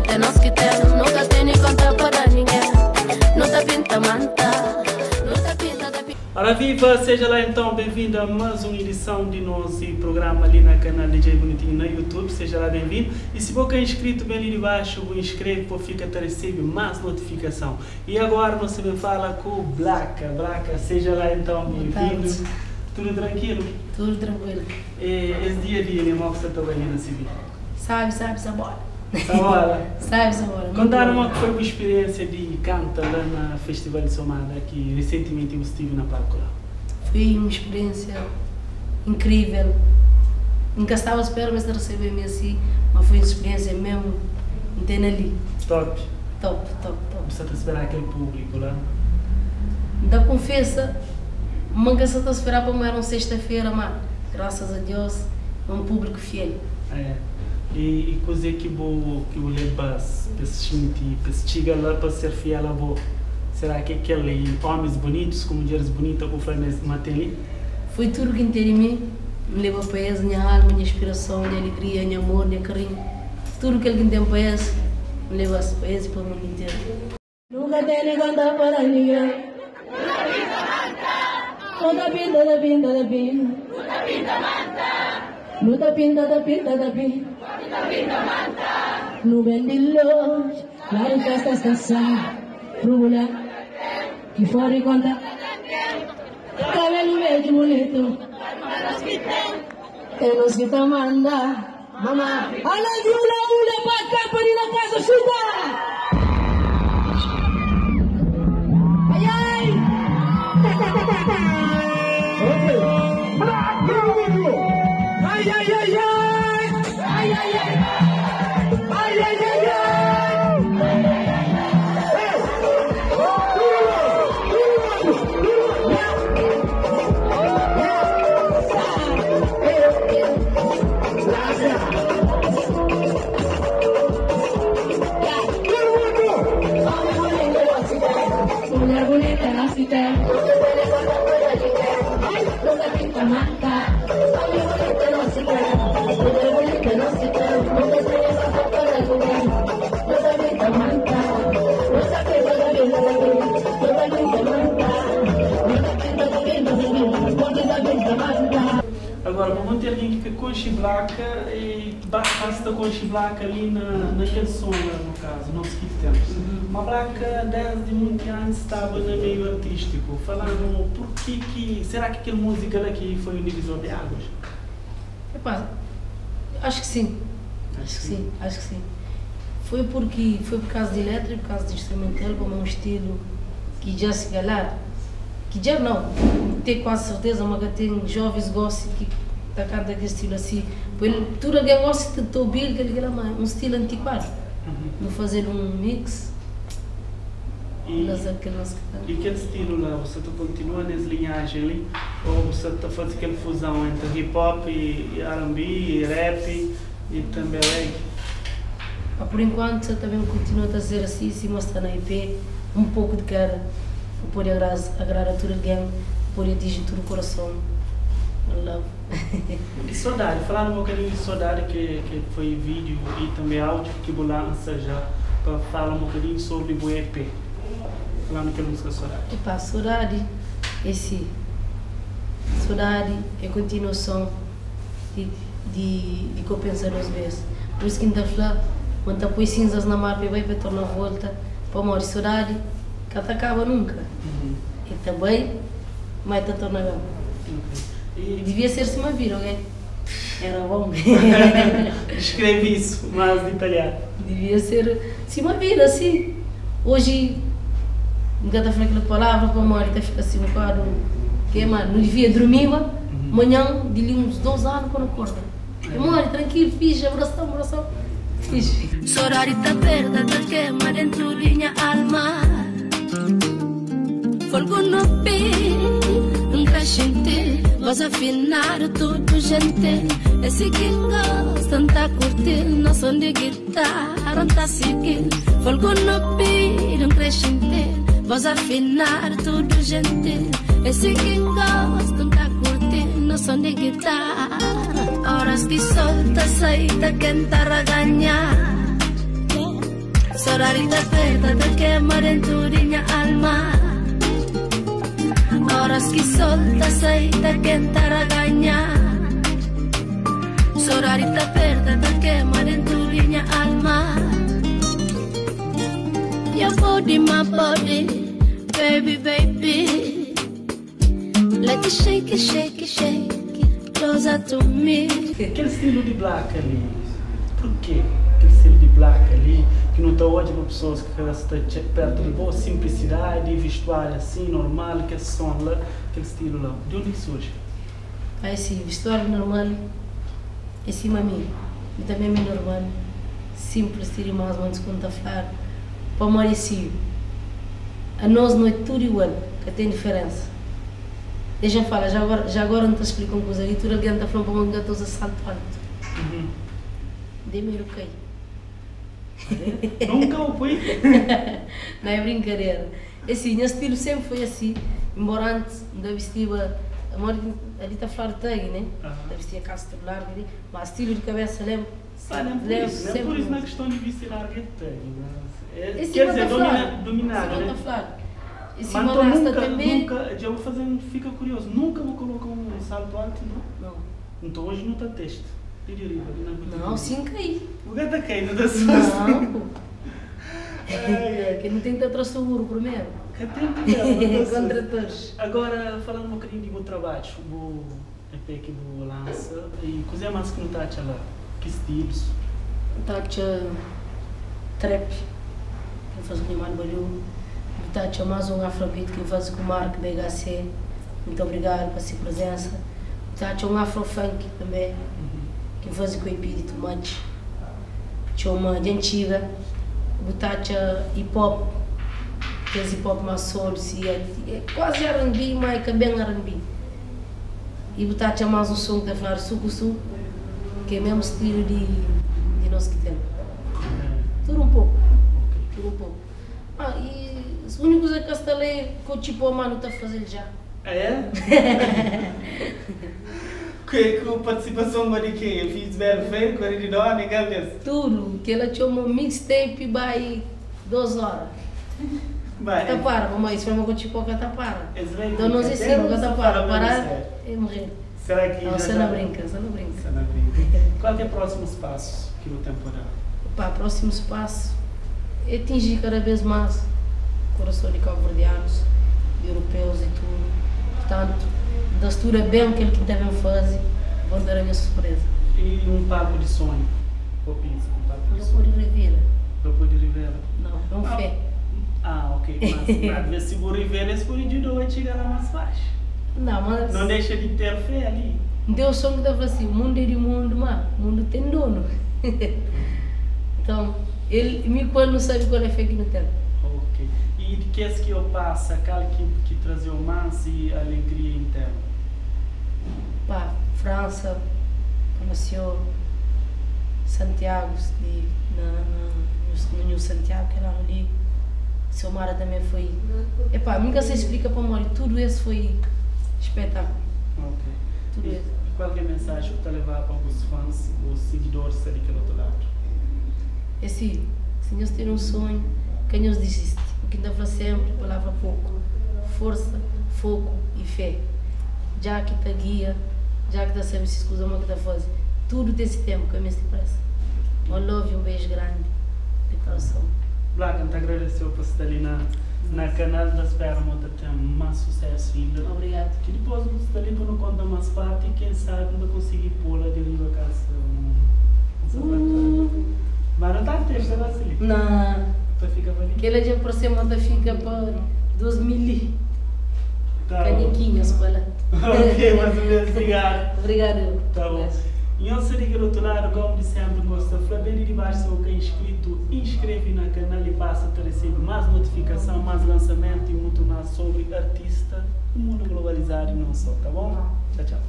bonita é nós que tem. Nunca tem nem conta para ninguém. Não tá pinta manta, não tá pinta da pinta. Ora viva, seja lá então bem-vindo a mais uma edição de nosso programa ali na canal DJ Bonitinho na YouTube, seja lá bem-vindo. E se você é inscrito bem ali debaixo, inscreve para ficar a receber mais notificação. E agora você me fala com o Blacka. Blacka, seja lá então bem-vindo. Tudo tranquilo? Tudo tranquilo. E, esse dia a dia, né, que você está ali na civil? Sabe, sabe, sabora. Sabora. Sabe, sabora. Contaram uma que foi uma experiência de canta lá na Festival de Somada, que recentemente eu estive na palco lá. Foi uma experiência incrível. Nunca estava a esperar mas receber-me assim, mas foi uma experiência mesmo, entende ali. Top. Top, top, top. Você está a esperar aquele público lá? Da confessa, nunca só estou a esperar para era uma sexta-feira, mas graças a Deus, é um público fiel. É. E coisa que vou que vou levar para sentir, para chegar lá para ser fiel a vou. Será que aquele homens bonitos com mulheres bonitas que foi mantém ali? Foi tudo que inteiro em mim, me levou para eles, minha alma, minha inspiração, minha alegria, meu amor, meu carinho. Tudo que alguém tem para eles, me leva para eles e para o mundo inteiro. Nunca tem conta para ninguém. Nunca pinta da pinta da pinta. Nunca pinta manta. Nunca pinta da pinta da pinta. Nunca pinta manta. No vendillos, claro que estás cansado. Rubula, que fora e conta. Cabelo verde bonito. É nós que te manda. Mamá. Ala de ula ula pa cá para ir na casa, chuta! Ai ai! Ai ai ai ai! Ai ai ai! Ai ai ai ai! Mulher bonita não se tem. Nunca pinta manta. Homem bonito não se tem. Mulher bonita não se tem. Nunca tem conta para ninguém. Nunca pinta manta. Nunca pinta da pinta da pinta. Nunca pinta manta. Nunca pinta da pinta da pinta. Nunca pinta manta. Agora, vamos ter alguém que conche Blacka e basta conche Blacka ali naquele som, no caso, não sei que tempos. Uma Blacka desde muito antes estava no meio artístico, falando por que será que aquela música lá que foi um divisor de águas? Epá, acho que sim, acho que sim, acho que sim. Foi porque, foi por causa de letra e por causa de instrumental, como é um estilo que já se calhar, que já não, tenho quase certeza, mas que tem jovens gostam que tá cantando aquele estilo assim. Pois tudo alguém gosta de ouvir aquele um estilo antiquado. Vou fazer um mix. E aquele estilo lá, você continua nessa linhagem ali? Ou você está fazendo aquela fusão entre hip hop e R&B, e rap e também reggae? Ah, por enquanto, você também continua a fazer assim, se mostrar na IP, um pouco de cada, para poder agradar a toda a gang, poder atingir todo o coração. Love. E saudade, falando um bocadinho de saudade, que foi vídeo e também áudio que vou lançar já, para falar um bocadinho sobre o EP. Falando que a música Saudade. Epá, saudade, esse saudade é continuação de compensar duas vezes. Por isso que ainda fala, quando tá põe cinzas na mar, vai para tornar a volta, para morrer saudade, que não acaba nunca. E também, mas tá tornando bem. E devia ser-se uma vida, ok? Era bom. Escreve isso, mais detalhado. Devia ser se uma vida, assim. Hoje, nunca tá falando aquela palavra para morrer, tá fica assim um bocado. Que, mano, não devia dormir, mano. Manhã, de ali uns 12 anos, quando acorda. Eu morre, tranquilo, fixe, abração, abração. Fixe. Saudade tá perda, tá queima dentro de minha alma. Fogo no pé, nunca senti. Voz afinar tudo gente. Esse que gosta, tá curtindo. Não som de guitarra, tá seguindo. Fogo no pé, nunca senti. Voz afinar tudo gente. Esse que gosta, tá curtindo. Não som de guitarra. Horas que solta, saída, quem tá a ganhar. Sodadi ta perta, ta kema dentu di nha alma. Oras ki sol ta sai, ta kenta raganha. Sodadi ta perta, ta kema dentu di nha alma. Your body, my body, baby, baby. Let it shake it, shake it, shake it closer to me. Kel stilu di Blacka li, porquê? Kel stilu di Blacka li, ki nu ta odja pa pessoas ki ka sta pertu di bo, simplicidade, vestuário assim, normal, kel som la, kel stilu la. Di undi ki surge? Aí sim, vestuário normal é cima a mim. E também é normal. Simples, tira mais, mas quando tá falar. Para morrer assim, a nós não é tudo igual, que tem diferença. Deixa eu falar, já agora não te explico uma coisa ali, tudo alguém está falando para mim que eu estou a salto alto. Dê-me o cai. Nunca o fui? Não é brincadeira. Assim, meu estilo sempre foi assim, embora antes ainda vestia, ali está a falar de tag, né? Ainda vestia calça de larga, mas estilo de cabeça lembro. Ah, não é por isso, não é por isso na questão de vestir larga é tag, né? Quer dizer, dominar, né? Esse Mas então rasta nunca, também. nunca, já vou fazer, fica curioso, nunca vou colocar um salto alto, não? Não. Então hoje não está teste. Não, sim caí. O gato está caindo da sua. Não, pô. Ai, ai. Que não tem que estar seguro primeiro. Que tem problema, Contratores. Agora, falando um bocadinho do meu trabalho, o EP que vou lança, e coisa mais que não está lá? Que estilos? Está trap, que faz com o Mano Balhu. Está mais um afrobeat que faz com o Marco BHC. Muito obrigado pela sua presença. Está um afrofunk também, que faz com o EP de Tomate. Chama de antiga. Está hip hop, que é hip hop mais soul, é quase R&B, mas é bem R&B. E está mais um som que está a falar suco-suco, que é o mesmo estilo de nós que temos. Tudo um pouco. Tudo um pouco. Ah, e o único coisa que eu instalei com o tipo mano está a fazer já. Ah, é? Que participação de quem? Eu fiz belo feio, com a de dona e cabeça. Tudo, que ela tinha uma mixtape by 2 horas. Vai. Tá para, mas foi uma coisa tipo que tá para. Então Então não sei se tá para, parar e morrer. Será que Não, você não brinca, você não brinca. Você não brinca. Qual é o próximo espaço que no temporada? Pá, próximo espaço é atingir cada vez mais o coração de cabo-verdianos, de europeus e tudo. Portanto, da estrutura bem que ele que devem fazer, vão dar a minha surpresa. E um palco de sonho? Ou pizza, um palco de sonho. Leopoldo Rivera. Leopoldo Rivera? Não, não fé. Ah, ok. Mas às vezes se o Rivera, esse por vai chegar lá mais fácil. Não, mas... Não deixa de ter fé ali. Deu som que dava assim, o mundo é de mundo, mas o mundo tem dono. Então, ele me quando não sabe qual é a fé que não tem. Ok. E de que é que eu passo, aquele que trazia mais e alegria interna? Pá, França, conheceu Santiago, no New Santiago, que era ali. Seu Mara também foi. Epá, nunca se explica para morrer, tudo isso foi espetáculo. Ok. Tudo e, isso. E qual é a mensagem que tu levar para os fãs, os seguidores daquele outro lado? É assim, se nós temos um sonho, quem nos desiste. O que ainda fala sempre, palavra pouco. Força, foco e fé. Já que te guia, já que está sempre se escusa, mas que está fazendo. Tudo tem esse tempo, que a mim se pressa. Um love e um beijo grande de coração. Blacka, te agradeço por estar ali na canal da Espera, mas tem mais sucesso ainda. Obrigado. Que depois você está ali para não contar mais parte e quem sabe ainda conseguir pôr de riba casa. Mas não está texto, não assim? Não. Tu fica ali? Aquele dia por cima fica para 2000. Tá. Caniquinhas, para lá. Ok, mais ou menos, obrigado. Obrigado. Tá bom. E eu sei que do outro lado, como de sempre, gosta, bem de baixo, se você é inscrito, inscreve no canal e passa a receber mais notificação, mais lançamento e muito mais sobre artista, o mundo globalizado e não só, tá bom? Tchau, tchau.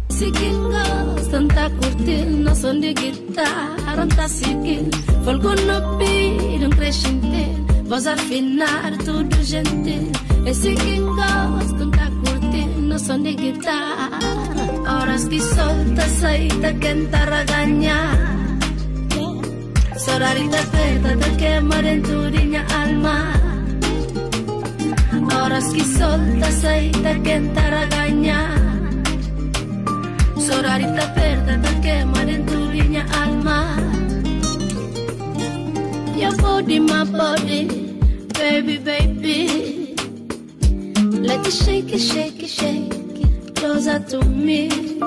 Se quem gosta, tá curtindo, não som de guitarra, tá seguindo, folgo no piro, um crescente, voz afinar, tudo gentil. Esse quem gosta, tá curtindo, não som de guitarra. Horas que solta, saída, quem tá a ganhar. Só Saudade ta perta, ta queima dentro de minha alma. Horas que solta, sai, ta quenta ganha. Saudade ta perta, ta queima dentro de minha alma. Your body, my body, baby, baby. Let it shake it, shake it, shake it closer to me.